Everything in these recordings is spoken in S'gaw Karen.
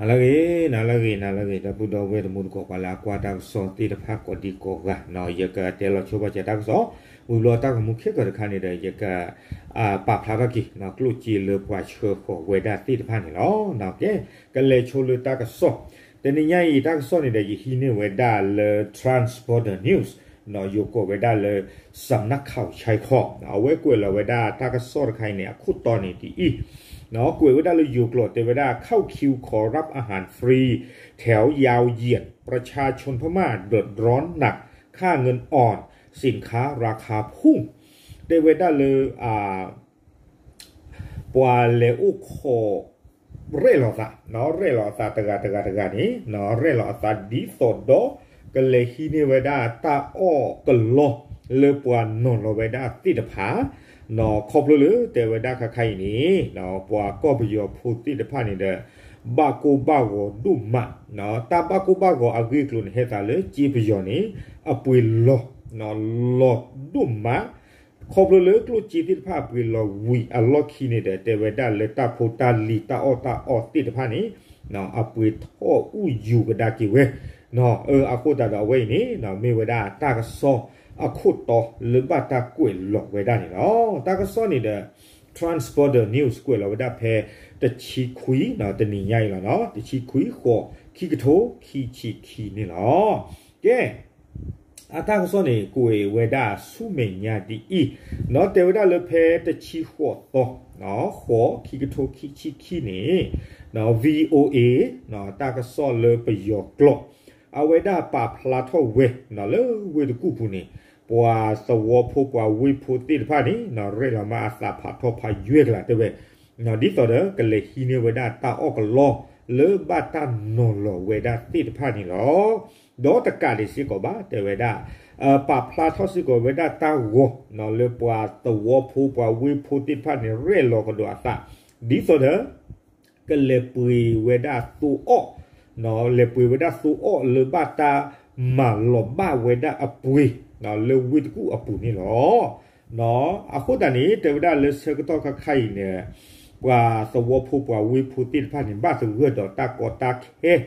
နၤလၢအဂ့ၤ, နၤလၢအဂ့ၤ, နၤလၢအဂ့ၤ ဒီပုၢ်ဒီဝဲၢ်တံၤသကိး ပှၤလၢအကွၢ်တၢ်ကစီၣ်သ့ၣ်တဖၣ်ကိးဒံကိးဂၤ, ယကတဲလီၤဆိပာ်စၢၤတၢ်ကစီၣ်, ဝံၤဘျီတၢ်ဂီၤမူခဲကၢၤတခါန့ၣ်ဒီး ယက ပာ်ဖျါထီၣ်က့ၤ ကျိၣ်စ့လၢပှၤဆှၢဃီၤဝဲဒၣ်သ့ၣ်တဖၣ်န့ၣ်လီၤ. ကဲ, ကလဲၤဆိလၢတၢ်ကစီၣ်, တနံၤညါအံၤတၢ်ကစီၣ်န့ၣ်ဒီး ယဟံးန့ၢ်ဝဲဒၣ်လၢ Transporter News, ယိၤကိးဝဲဒၣ်လၢ စးနၢ်ခးဆဲခီ, အဝဲကွဲးလီၤဝဲဒၣ်တၢ်ကစီၣ်တခါအံၤန့ၣ် အခိၣ်တီန့ၣ်ဒ်အံၤ, ကွဲးဝဲဒၣ်လၢယိၤကျိာ် တဲဝဲဒၣ် ข้าวคิวขอรับอาหารฟรี แถวยาวเหยียด ประชาชนพม่าเดือดร้อนหนัก ค่าเงินอ่อน สินค้าราคาพุ่ง တဲဝဲဒၣ်လၢ ပှၤလဲၤအိၣ်ခိး ရဲၣ်လီၤသး, ရဲၣ်လီၤအသးတဂၤတဂၤတဂၤန့ၣ်, ရဲၣ်လီၤအသးဒ်သိးဒီး ကလဲၤဟံးန့ၢ်ဝဲဒၣ်တၢ်အီၣ်ကလီ လၢပှၤနီၤလီၤဝဲဒၣ်သ့ၣ်တဖၣ်, ခီဖျိလၢတဲဝဲဒၣ်ခါခါအံၤန့ၣ် ပှၤကီၢ်ပယီၤဖိသ့ၣ်တဖၣ်န့ၣ်ဒီး ဘၣ်ကိၢ်ဘၣ်ဂီၤဒိၣ်မး, တၢ်ဘၣ်ကိၢ်ဘၣ်ဂီၤအဂ့ၢ်အကျိၤန့ၣ် ဟဲသးလၢကၠ့ပယီၤန့ၣ် အပှ့ၤလီၤ လီၤဒိၣ်မး, ခီဖျိလၢကျိၣ်စ့သ့ၣ်တဖၣ်အပှ့ၤလီၤဝံၤအလီၢ်ခံန့ၣ်ဒီး တဲဝဲဒၣ်လၢတၢ်ဖိတၢ်လံၤတၢ်အီၣ်တၢ်အီသ့ၣ်တဖၣ်န့ၣ် အပှ့ၤထီၣ်အူယူၤကဒါက့ၤဝဲ, အဃိသတးဒီးအဝဲအံၤန့ၣ် မ့ၢ်ဝဲဒၣ်တၢ်ကစီၣ်အခိၣ်တီလၢဘၣ်တၢ်ကွဲးလီၤဝဲဒၣ်န့ၣ်လီၤ. တၢ်ကစီၣ်န့ၣ်ဒီး Transporter News ကွဲးလီၤဝဲဒၣ်ဖဲတဆံခွံ တနံၤညါအံၤလီၤ, တဆံခွံ ဃိး ခံကထိခံဆံခံန့ၣ်လီၤ. ကဲ အတၢ်ကစီၣ်န့ၣ် ကွဲးဝဲဒၣ်ဆူမဲာ်ညါဒ်အံၤ, ဒီးတဲဝဲဒၣ်လၢဖဲတဆံဃိးသီ ဃိး ခံကထိခံဆံခံန့ၣ် VOA တၢ်ကစီၣ်လၢပယီၤကျိာ် အဝဲဒၣ်ပာ်ဖျါထီၣ်ဝဲ လၢဝ့ၢ်တကူၣ်ပူၤန့ၣ် ပှၤသဝီဖိပှၤဝ့ၢ်ဖိသ့ၣ်တဖၣ်န့ၣ် ရဲၣ်လီၤမးအသးဖးထီၣ်ဖးယွဲၢ်ကလာ်တဲဝဲ ဒ်သိးဒီးကလဲၤဟံးန့ၢ်ဝဲဒၣ်တၢ်အီၣ်ကလီ လၢဘၣ်တၢ်နီၤလီၤဝဲဒၣ်သ့ၣ်တဖၣ်န့ၣ်လီၤ. ဒီးတကးဒံးစ့ၢ်ကီးဘၣ် တဲဝဲဒၣ် ပာ်ဖျါထီၣ်စ့ၢ်ကီးဝဲဒၣ်တၢ်ဂီၤ လၢပှၤသဝီဖိပှၤဝ့ၢ်ဖိသ့ၣ်တဖၣ်န့ၣ် ရဲၣ်လီၤကဒီးအသး ဒ်သိးဒီး ကလဲၤပှ့ၤဝဲဒၣ်သိအီၣ်, လဲၤပှ့ၤဝဲဒၣ်သိအီၣ်လၢဘၣ်တၢ်မၤလီၤဘၣ်ဝဲဒၣ်အပှ့ၤ လၢဝ့ၢ်တကူၣ်အပူၤန့ၣ်လီၤ. အဃိသတးန့ၣ် တဲဝဲဒၣ်လၢဆၢကတီၢ်ခါခါအံၤန့ၣ် ပှၤသဝီဖိပှၤဝ့ၢ်ဖိသ့ၣ်တဖၣ်န့ၣ် ဘၣ်သဂၢၢ်ဒီးတၢ်ကီတၢ်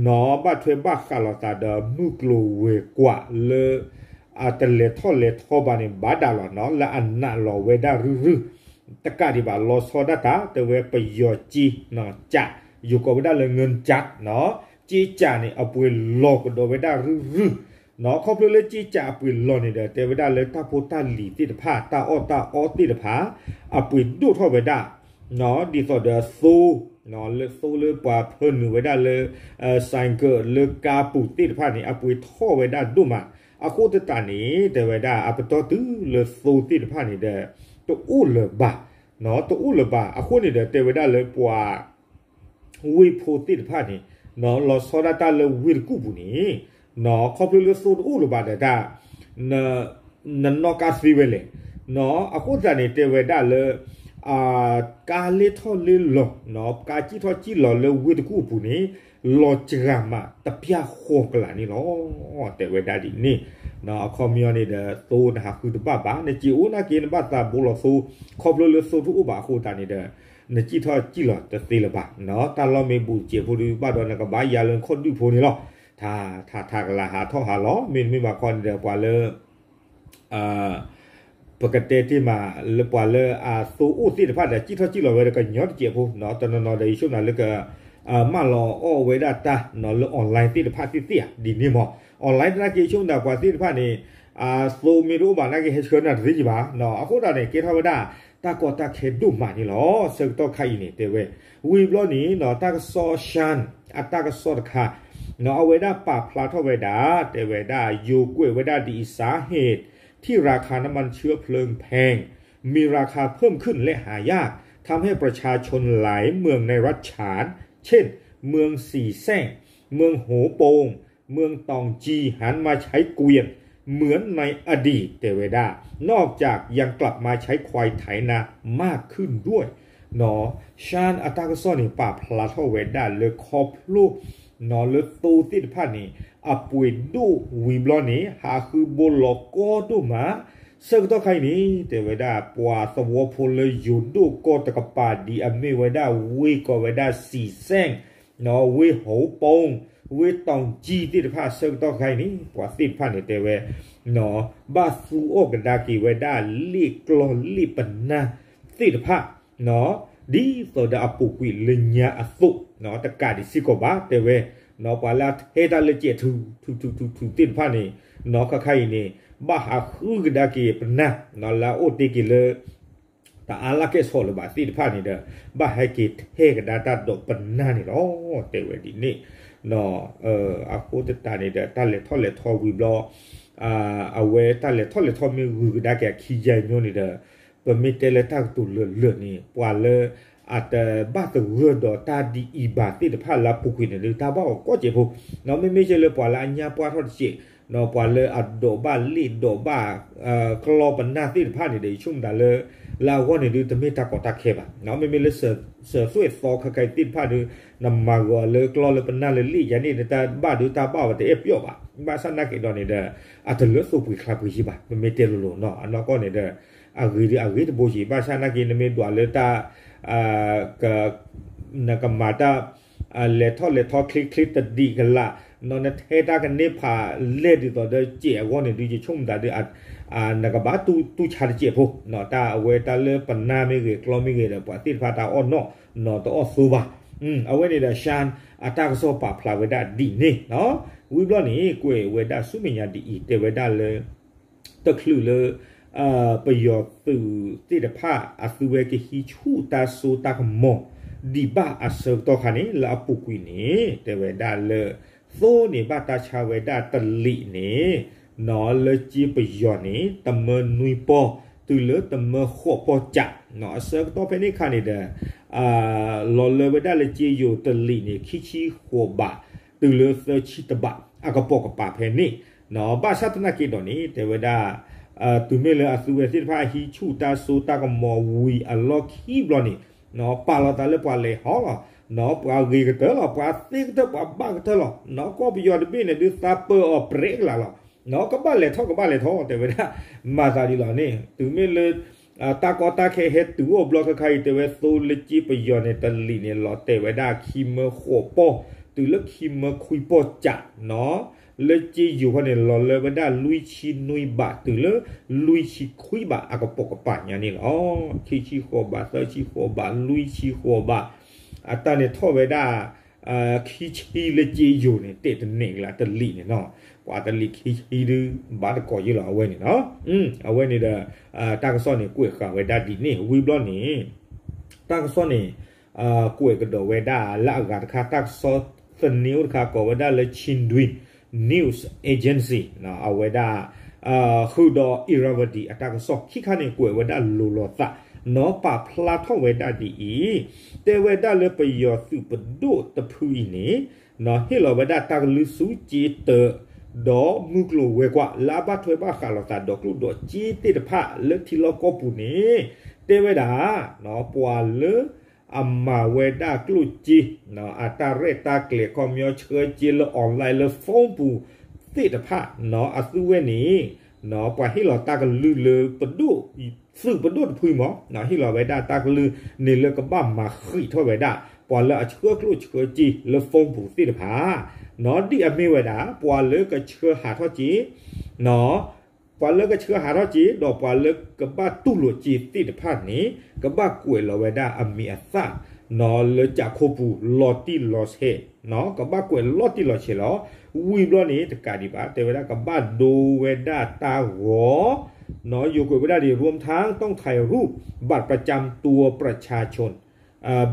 ခဲ ဘၣ်ထွဲဘၣ်ဃးလိာ်သးဒီးမုၢ်ကျိၤဝဲၤကွာ်လၢ အတလဲၤထီၣ်လဲၤထီဘၣ်န့ၣ် ဘၣ်ဒၣ်လီၤနီၤ လၢအနာ်လီၤဝဲဒၣ်ရုၢ်ရုၢ် တကးဒံးဘၣ် လီၤဆီဒၣ်တၢ် တဲဝဲပယီၤကၠ့ ကး ယိၤကိးဝဲဒၣ်လၢ เงินจัด နီၤ ကၠ့ကးန့ၣ် အပှ့ၤလီၤကဒီးဝဲဒၣ်ရုၢ်ရုၢ်နီၤ ခီဖျိလၢကၠ့ကးအပှ့ၤလီၤန့ၣ်ဒီး တဲဝဲဒၣ်လၢတၢ်ဖိတၢ်လံၤသ့ၣ်တဖၣ် တၢ်အီၣ်တၢ်အီသ့ၣ်တဖၣ် အပှ့ၤဒိၣ်ထီၣ်ဝဲဒၣ် ဒ်သိးဒီးသိ လၢသိလၢပှၤဖၢနုာ်ဝဲဒၣ်လၢ ဆိုင်ကယ် လၢကါပူၤသ့ၣ်တဖၣ်န့ၣ် အပှ့ၤထီၣ်ဝဲဒၣ်ဒိၣ်မး အဃိသတးန့ၣ် တဲဝဲဒၣ်အပတီၢ်တုၤလၢသိသ့ၣ်တဖၣ်န့ၣ်ဒီး တအိၣ်လၢၤဘၣ် တအိၣ်လၢၤဘၣ် အဃိန့ၣ်ဒီး တဲဝဲဒၣ်လၢပှၤ ဝ့ၢ်ဖိသ့ၣ်တဖၣ်န့ၣ် လီၤဆီဒၣ်တၢ်လၢဝ့ၢ်တကူၣ်ပူၤန့ၣ် ခီဖျိလၢသိတအိၣ်လၢၤဘၣ်ဒီးတၢ် နနီၣ်ကါသ့ဝဲလဲၣ် အဃိသတးန့ၣ် တဲဝဲဒၣ်လၢ ကါလ့ထီၣ်လ့လီၤ ကါစံၣ်ထီၣ်စံၣ်လီၤလၢဝ့ၢ်တကူၣ်အပူၤန့ၣ် လီၤစှၤမးတပျၢ်ဃီကလးန့ၣ်လီၤ တဲဝဲဒၣ်ဒ်န့ၣ် အခီပညီန့ၣ်ဒီး သိနဟးဃုတဘၣ်ဘၣ် နစံးအိၣ်နာ်က့ နဘၣ်သးဘိလီၤသိ ခီဖျိလၢသိတအိၣ်ဘၣ်အဃိသတးန့ၣ်ဒီး နစံၣ်ထီၣ်စံၣ်လီၤတသ့လၢၤဘၣ် တၢ်လီၢ်မ့ၢ်ဘူးစဲးဖိဒုးဘၣ်ဒီး နကဘၣ်ယၤလၢနခီၣ်ဒုၣ်ဖိန့ၣ်လီၤ ထးထးထးကလးဟးထီၣ်ဟးလီၤ မ့တမ့ၢ်ဘၣ်ခီန့ၣ်ဒီး ပှၤလၢ ပကတဲတ့ၢ်မး လၢပှၤလၢအသိအိၣ်သ့ၣ်တဖၣ်ဒီး စံၣ်ထီၣ်စံၣ်လီၤဝဲဒီးကညီတစဲးဖိ တနီၤနီၤဒီး ယဆိကမိၣ်လၢက မၢလီၤအီၣ်ဝဲဒၣ်တၢ်လၢ online သ့ၣ်တဖၣ်သ့ၣ်သ့ၣ်ဧါ ဒ်န့ၣ်မး online သနာ်က့ ယဆိကမိၣ်ဒၣ်ပှၤသ့ၣ်တဖၣ်န့ၣ် အသိမ့ၢ်တအိၣ်ဘၣ်နာ်က့ ဟဲဆှၢနၤတသ့ကဘၣ် အဃိသတးန့ၣ် ကဲထီၣ်ဝဲဒၣ် တၢ်ကီတၢ်ခဲဒိၣ်မးန့ၣ်လီၤ ဆၢကတီၢ်ခါအံၤန့ၣ် တဲဝဲ ဝံၤဘျီန့ၣ် တၢ်ကစီၣ် ရှၢၣ် အတၢ်ကစီၣ်တခါ အဝဲဒၣ်ပာ်ဖျါထီၣ်ဝဲဒၣ် တဲဝဲဒၣ် ယိၤကွဲးဝဲဒၣ်ဒ်အံၤ สาเหตุที่ราคาน้ำมันเชื้อเพลิงแพง มีราคาเพิ่มขึ้นและหายาก ทำให้ประชาชนหลายเมืองในรัฐฉาน เช่น เมืองสี่แซ่ง เมืองโฮโปง เมืองตองจี หันมาใช้เกวียนเหมือนในอดีต တဲဝဲဒၣ် นอกจากยังกลับมาใช้ควายไถนามากขึ้นด้วย ရှၢၣ်အတၢ်ကစီၣ်န့ၣ် ပာ်ဖျါထီၣ်ဝဲဒၣ်လၢခီဖျိ လၢသိသ့ၣ်တဖၣ်န့ၣ် အပှ့ၤဒိၣ်ဝံၤဘျီန့ၣ် ဟးဃုဘိလီၤကီဒိၣ်မး ဆၢကတီၢ်ခါအံၤန့ၣ် တဲဝဲဒၣ် ပှၤသဝီဖိလၢယိၤဒိၣ်ကီၢ်တကပၤ ဒ်အမ့ၢ်ဝဲဒၣ်ဝ့ၢ်ကိးဝဲဒၣ် စံၣ်စဲၣ် ဝ့ၢ်ဟိၤပူၤ, ဝ့ၢ်တီၣ်ကၠံသ့ၣ်တဖၣ်အဆၢကတီၢ်ခါအံၤန့ၣ် ပှၤသ့ၣ်တဖၣ်န့ၣ်တဲဝဲ ဘၣ်သူအီၣ်ကဒါက့ၤဝဲဒၣ်လ့ၣ်ကျီလ့ၣ်ပနၢ်သ့ၣ်တဖၣ် ဒ်သိးဒီးအပူၤကွံာ်လၢညါအသိး တကးဒံးစ့ၢ်ကီးဘၣ် တဲဝဲ ပှၤလၢအထဲတၢ်လၢစဲးထူထူထူထူသ့ၣ်တဖၣ်န့ၣ် ခါခါအံၤန့ၣ် ဘၣ်ဟးဃုကဒါက့ၤပနၢ် လၢအအိၣ်တ့ၢ်က့ၤလၢ တအါလၢကဲၣ်ဆိးလၢၤဘၣ်သ့ၣ်တဖၣ်န့ၣ်ဒီး ဘၣ်ဟဲက့ၤထဲကဒါတၢ်ဒိးပနၢ်န့ၣ်လီၤ တဲဝဲဒ်န့ၣ် အဃိသတးန့ၣ်ဒီး တၢ်လဲၤထီၣ်လဲၤထီဝံၤဘျီ အဝဲတၢ်လဲၤထီၣ်လဲၤထီမ့ၢ်ဂုၤကဒါက့ၤအခံယဲၢ်မၠိန့ၣ်ဒီး ပမ့ၢ်တဲလၢတၢ်ကတိၤလၢာ်လၢာ်န့ၣ် ပှၤလၢ အတဘၣ်သဂၢၢ်ဒီးတၢ်ဒ်အံၤဘၣ်သ့ၣ်တဖၣ်လၢအပူၤကွံာ်န့ၣ်ဒုး တၢ်ဘၣ်အီၤကိးစဲးဖိ မ့မ့ၢ်ကဲလၢပှၤလၢအညါပှၢ်ထီၣ်တစဲး ပှၤလၢအဒိးဘၣ်လ့ၣ်ဒိးဘၣ် ကျီပနၢ်သ့ၣ်တဖၣ်န့ၣ်ဒီး ယဆိကမိၣ်သးလၢ လၢအဂီၢ်န့ၣ်ဒုး တမ့ၢ်တၢ်ကီတၢ်ခဲဘၣ် မ့မ့ၢ်လၢ စၢၤသွဲၣ်သီခါခါအံၤသ့ၣ်တဖၣ်ဒုး နမၤဂီၤလၢကျီလၢပနၢ်လၢလ့ၣ်ယၤန့ၣ် နတၢ်ဘၣ်ဒုးတၢ်ဘၣ်ဝဲတအဲၣ်ပျီၣ်ဘၣ် ဘၣ်ဆၣ်နာ်က့ၤဒီးန့ၣ်ဒီး အတလၢသိပှ့ၤချါပှ့ၤယံၤဘၣ် ပမ့ၢ်တဲလိၤလိၤနီၤ အနီၢ်ကီၢ်န့ၣ်ဒီး အဂ့ၤဒုးအဂ့ၤတဘိယံၤ ဘၣ်ဆၣ်နာ်က့ၤ နမ့ၢ်ဒွးလၢတၢ် နကမၤတၢ် လဲၤထီၣ်လဲၤထီချ့ချ့တဒံးကလး နထဲတၢ်ကန့ၢ်ဖးလဲၢ်ဒ်သိးဒီးစဲးအဂီၢ်န့ၣ်ဒုး ယဆိကမိၣ်သးဒုး နကဘၣ်တူၢ်ဆါတစဲးဖိ တၢ်အဝဲတၢ်လၢပနၢ်မ့ၢ်ဂ့ၤ ကျီမ့ၢ်ဂ့ၤဒီး ပှၤသ့ၣ်တဖၣ်တၢ်အီၣ်နီၣ်နီၤတအီၣ်သိဘၣ် အဝဲန့ၣ်ဒီး ရှၢၣ် အတၢ်ကစီၣ်ပာ်ဖျါဝဲဒၣ်ဒ်န့ၣ် ဝံၤဘျီန့ၣ် ကွဲးဝဲဒၣ်ဆူမဲာ်ညါဒ်အံၤ တဲဝဲဒၣ်လၢ တချုးလၢ ပယီၤသုးသ့ၣ်တဖၣ် အသုဝဲကဟံးဆူၣ်တၢ်စိတၢ်ကမီၤ ဒံးဘၣ်အဆၢကတီၢ်ခါန့ၣ် လၢအပူၤကွံာ်န့ၣ် တဲဝဲဒၣ်လၢ သိန့ၢ်ဘၣ်တၢ်ဆါဝဲဒၣ်တလံာ်န့ၣ် လၢကၠ့ပယီၤန့ၣ် တမၢနွံပီၢ် တုၤလၢတမၢဃိးပီၢ်ကး အဆၢကတီၢ်ဖဲန့ၣ်အခါန့ၣ်ဒီး လီၤလၢဝဲဒၣ်လၢကၠ့ယိၤတလံာ်န့ၣ် ခံဆံဃိးဘး တုၤလၢသၢဆံတဘး အကပိာ်ကပၤဖဲန့ၣ် ဘၣ်ဆၣ်သနာ်က့ဒီးန့ၣ် တဲဝဲဒၣ် တုၤမ့ၢ်လၢအသုဝဲသ့ၣ်တဖၣ်ဟံးဆူၣ်တၢ်စိတၢ်ကမီၤဝံၤအလီၢ်ခံဘျီန့ၣ် ပာ်လီၤသးလၢပှၤလဲၤဟီလီၤ ပှၤဂ့ၤကတၢၢ်လီၤ ပှၤသ့ကတၢၢ် ပှၤဘၣ်ကတၢၢ်လီၤ ကီၢ်ပယီၤတဘ့ၣ်န့ၣ်ဒုးသးပၢအီၤပြဲကလာ်လီၤ ကဘၣ်လဲၤထီၣ် ကဘၣ်လဲၤထီၣ် တဲဝဲဒၣ် မၤသးဒ်လီၤန့ၣ် တုၤမ့ၢ်လၢ တၢ်ကီတၢ်ခဲဟဲတုၤအိၣ်ဘျီခါခါအံၤ တဲဝဲသိလၢကၠ့ပယီၤန့ၣ် တလံာ်န့ၣ် လီၤတဲာ်ဝဲဒၣ်ခံမၢဃိးပီၢ် တုၤလၢခံမၢခွံပီၢ်ကး လၢကၠ့ယိၤခီန့ၣ် လီၤလၢဝဲဒၣ်လွံၢ်ဆံနွံဘး တုၤလၢလွံၢ်ဆံခွံဘး အကပိာ်ကပၤညါန့ၣ်လီၤ. ခံဆံဃိးဘး သၢဆံဃိးဘး လွံၢ်ဆံဃိးဘး အတၢ်န့ၣ်ထီၣ်ဝဲဒၣ် ခံဆံလၢကၠ့ယိၤန့ၣ် တဲတန့ၢ်ကလးတလံာ်န့ၣ်နီၤ ပှၤတလံာ်ခံဆံဒုး ဘၣ်တကိးယ့ၢ်လီၤ အဝဲန့ၣ်နီၤ အဝဲန့ၣ်ဒီး တၢ်ကစီၣ်န့ၣ် ကွဲးဃာ်ဝဲဒၣ်ဒ်န့ၣ် ဝံၤဘျီန့ၣ် တၢ်ကစီၣ်န့ၣ် ကွဲးကဒီးဝဲဒၣ်လၢအဂၤတခါ တၢ်ကစီၣ်သန့အိၣ်တခါ ကိးဝဲဒၣ်လၢ Chindwee News Agency အဝဲဒၣ် ဃုာ်ဒီး Irrawaddy အတၢ်ကစီၣ်ခံခါန့ၣ် ကွဲးဝဲဒၣ်လိၤလိာ်သး နီၤ ပာ်ဖျါထီၣ်ဝဲဒၣ်ဒ်အံၤ တဲဝဲဒၣ်လၢပယီၤသုးပဒိၣ်တဖုအံၤန့ၣ် ဟ့ၣ်လီၤဝဲဒၣ်တၢ်ကလုၢ်ဆူကၠ့တၢး ဒီးမုၢ်ကျိၤဝဲၤကွာ် လၢအဘၣ်ထွဲဘၣ်ဃးလိာ်သးဒီးကျိၣ်ဒီးစ့သ့ၣ်တဖၣ်လၢထံလီၢ်ကီၢ်ပူၤန့ၣ် တဲဝဲဒၣ် ပှၤလၢအမၤဝဲဒၣ်ကျိၣ်စ့ အတၢ်ရဲၣ်တၢ်ကျဲၤ ခီပညီဆှၢစ့လၢ online လၢ phone ပူၤသ့ၣ်တဖၣ် အသုဝဲန့ၣ် ပှၤဟ့ၣ်လီၤတၢ်ကလုၢ်လၢပဒိၣ် သုးပဒိၣ်တဖုမး ဟ့ၣ်လီၤဝဲဒၣ်တၢ်ကလုၢ်န့ၣ်လၢကဘၣ်မၤဃံးထီၣ်ဝဲဒၣ် ပှၤလၢအဆှၢကျိၣ်ဆှၢစ့လၢ phone ပူၤသ့ၣ်တဖၣ် ဒ်အမ့ၢ်ဝဲဒၣ် ပှၤလၢကဆှၢဟးထီၣ်စ့ ပှၤလၢကဆှၢဟးထီၣ်စ့ ဒီးပှၤလၢကဘၣ်တူၢ်လိာ်စ့သ့ၣ်တဖၣ်န့ၣ် ကဘၣ်ကွဲးလီၤဝဲဒၣ်အမံၤအသၣ် လၢကၠးခိၣ်ပူၤလီၤတံၢ်လီၤဆဲး ကဘၣ်ကွဲးလီၤတံၢ်လီၤဆဲးလီၤ. ဝံၤဘျီန့ၣ် တကးဒံးဘၣ် တဲဝဲဒၣ်ကဘၣ်ဒိဝဲဒၣ်တၢ်ဂီၤ ယိၤကွဲးဝဲဒၣ်ဒ် รวมทั้งต้องถ่ายรูป บัตรประจำตัวประชาชน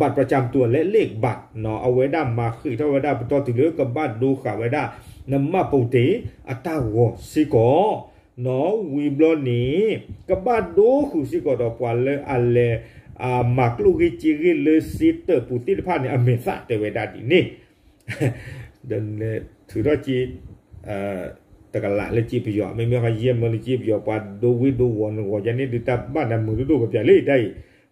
บัตรประจำตัว และเลขบัตร အဝဲဒၣ်မၤဃံးထီၣ်ဝဲဒၣ်ပတီၢ်တုၤလၢကဘၣ်ဒိဃာ်ဝဲဒၣ် နမှတ်ပုံတင် အတၢ်ဂီၤစ့ၢ်ကီး နီၤ ဝံၤဘျီန့ၣ် ကဘၣ်ဒိဃုာ်စ့ၢ်ကီးဒီးပှၤလၢအလဲၤ မၤကျိၣ်ဂ့ၢ်စ့ဂ့ၢ်လၢစ့တၢးပူၤသ့ၣ်တဖၣ်န့ၣ် အမဲာ်သၣ်တဲဝဲဒၣ်ဒ်န့ၣ် ဒီးထုးထီၣ်စ့ တကလးလၢစ့ပယီၤ မ့မ့ၢ်ဃီယဲၢ်မၢလၢစ့ပယီၤ ပှၤဒိဝ့ၢ်ဒိဝီၤနဂီၤယဲန့ၣ် ဒုးတၢ်ဘၣ်နၤမုာ်ဒိၣ်ဒိၣ်ကပျးလၢတၢ်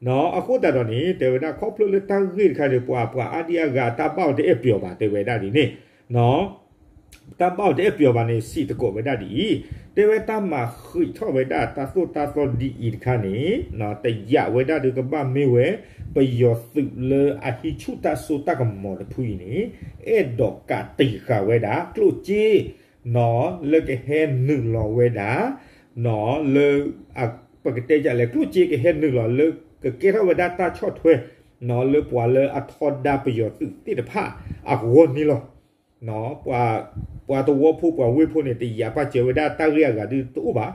အံၤ နီၤ အဃိသတးဒီးန့ၣ် တဲဝဲဒၣ်ခီဖျိလၢတၢ်ဂ့ၢ်တခါဒီး ပှၤ ပှၤအါဒံအါဂၤတၢ်ဘၣ်အီၤတအဲၣ်ပျီၤဘၣ် တဲဝဲဒၣ်ဒ်န့ၣ် တၢ်ဘၣ်အီၤတအဲၣ်ပျီၤဘၣ်န့ၣ် စံးသကိးဝဲဒၣ်ဒ်အံၤ, တဲဝဲတၢ်မၤဃံးထီၣ်ဝဲဒၣ်တၢ်သိၣ်တၢ်သီဒ်အံၤတခါန့ၣ် တယာ်ဝဲဒၣ်ဒီးကဘၣ်မ့ၢ်ဝဲ ပယီၤသုးလၢအဟံးဆူၣ်တၢ်စိတၢ်ကမီၤတဖုအံၤန့ၣ် အဲၣ်ဒိးကးတံာ်ဃာ်ဝဲဒၣ် ကျိၣ်စ့ လၢကဟဲနုာ်လီၤဝဲဒၣ် လၢ ပကတဲဒ်လဲၣ် ကျိၣ်စ့ကဟဲနုာ်လီၤလၢကကဲထီၣ်ဝဲဒၣ်တၢ်ဆီၣ်ထွဲ လၢပှၤလၢအထီဒါပယီၤသုးသ့ၣ်တဖၣ်အဂီၢ်န့ၣ်လီၤ. ပှၤသဝီဖိပှၤဝ့ၢ်ဖိန့ၣ် တယာ်ပာ်စၢၤဝဲဒၣ်တၢ်ဂ့ၢ်အဂၤဒုးတအိၣ်ဘၣ်,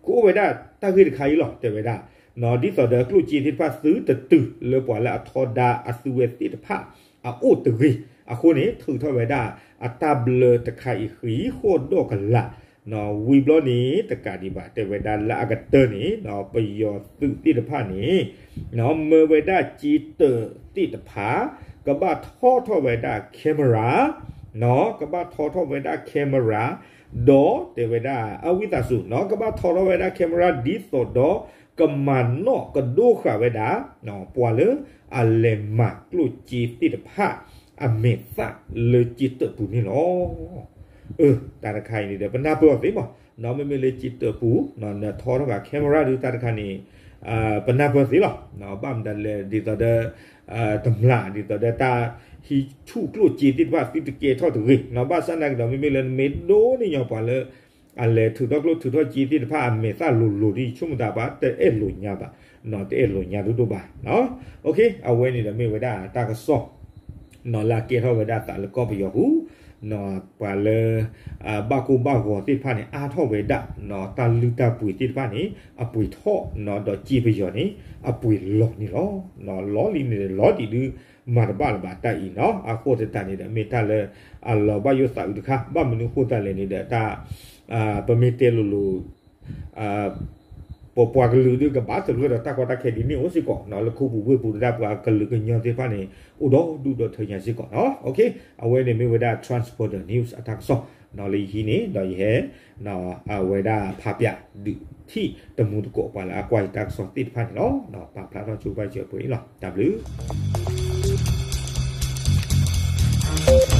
ကအိၣ်ဝဲဒၣ်တၢ်ဂ့ၢ်တခါအံၤလီၤ တဲဝဲဒၣ်, ဒ်သိးဒီးကျိၣ်စ့သ့ၣ်တဖၣ်သုတတုၤလၢပှၤလၢအထီဒါအသုဝဲသ့ၣ်တဖၣ်အအိၣ်တဂ့ၤ, အဃိန့ၣ် ထုးထီၣ်ဝဲဒၣ်အတၢ်ဘျၢတခါအံၤဃံးဃီၣ်ဒီၣ်ကလာ်, ဝံၤဘျီန့ၣ် တကးဒံးဘၣ် တဲဝဲဒၣ်လၢအကတၢၢ်န့ၣ် ပယီၤသုးသ့ၣ်တဖၣ်န့ၣ် မၢဝဲဒၣ်စ့တၢးသ့ၣ်တဖၣ် ကဘၣ်ထီထီၣ်ဝဲဒၣ် camera, ကဘၣ်ထီထီၣ်ဝဲဒၣ် camera, ဒီးတဲဝဲဒၣ် အဝံသးစူၤ ကဘၣ်ထီထီၣ်ဝဲဒၣ် camera ဒ်သိးဒီး ကမၤနီၣ်ကဒိဃာ်ဝဲဒၣ် ပှၤလၢအလဲၤမၤကျိၣ်စ့သ့ၣ်တဖၣ် အမဲာ်သၣ်လၢစ့တၢးပူၤန့ၣ်လီၤ. အၢ တၢ်တခါအံၤန့ၣ်ဒီး ပနၢ်ပၢၢ်အီၤသ့မး, မ့မ့ၢ်လၢစ့တၢးပူၤ နထီထီၣ်ဃာ် camera ဒုးတၢ်တခါန့ၣ် ပနၢ်ပၢၢ်သ့လီၤ. ဘၣ်မတၤလဲၣ် ဒ်သိးဒီး တမျၢ် ဒ်သိးဒီးတၢ်ဟံးဆူၣ်ကျိၣ်စ့သ့ၣ်တဖၣ် သုတကဲထီၣ်တဂ့ၤ, ဘၣ်ဆၣ်သနာ်က့ဒီး မ့မ့ၢ်လၢနမ့ၢ်ဒိးန့ၢ်ညီပှၤလၢ အလဲၤထုးထီၣ်ကျိၣ်ထုးထီၣ်စ့သ့ၣ်တဖၣ် အမဲာ်သၣ်လိၤလိၤဒ်ယဆိကမိၣ်သးဘၣ် တအဲၣ်လိာ်ညါဘၣ်, တအဲၣ်လိာ်ညါဒိၣ်ဒိၣ်ဘၣ်. OK, အဝဲန့ၣ်ဒီးမ့ၢ်ဝဲဒၣ်တၢ်ကစီၣ် လၢအကဲထီၣ်ဝဲဒၣ်သးလၢကီၢ်ပယီၤပူၤ, ပှၤလၢ ဘၣ်ကိၢ်ဘၣ်ဂီၤသ့ၣ်တဖၣ်န့ၣ် အါထီၣ်ဝဲဒၣ် တၢ်လုၢ်တၢ်ပှ့ၤသ့ၣ်တဖၣ်န့ၣ် အပှ့ၤထီၣ် ဒီးစ့ပယီၤန့ၣ် အပှ့ၤလီၤန့ၣ်လီၤ. လီၤလံန့ၣ်ဒီး လီၤဒံးဒုး မၤတဘၣ်လၢၤဘၣ်တၢ်အံၤနီၤ. အဃိသတးန့ၣ်ဒီး မ့ၢ်တၢ်လၢ အလီၤဘၣ်ယိၣ်သးအုးတခါ, ဘၣ်မနုၤအဃိသတးလဲၣ်န့ၣ်ဒီး တၢ် ပမ့ၢ်တဲလိၤလိၤ ပပှၤကလုာ်ဒုးကဘၣ်သဂၢၢ်ဒီးတၢ်ကီတၢ်ခဲဒ်န့ၣ်အိၣ်စ့ၢ်ကီးနီၤ, လၢခိပူၤဝ့ၢ်ပူၤဒၣ်ပှၤကလုာ်ကညီသ့ၣ်တဖၣ်န့ၣ် အိၣ်ဒီဒူၣ်ဒီထၢညါစ့ၢ်ကီးနီၤ. အဝဲန့ၣ်မ့ၢ်ဝဲဒၣ် Transporter News အတၢ်ကစီၣ်နီၤ, လၢယဟံးန့ၣ်ဒီးယဟဲ အဝဲဒၣ်ဖးပၠးဒုးထံၣ်တမူသကိးပှၤလၢအကွၢ်ယတၢ်ကစီၣ်သ့ၣ်တဖၣ်န့ၣ်လီၤ. ပာ်ဖျါထီၣ်ဆိပာ်စၢၤပှဲၤအံၤလီၤ. တၢ်ဘျုး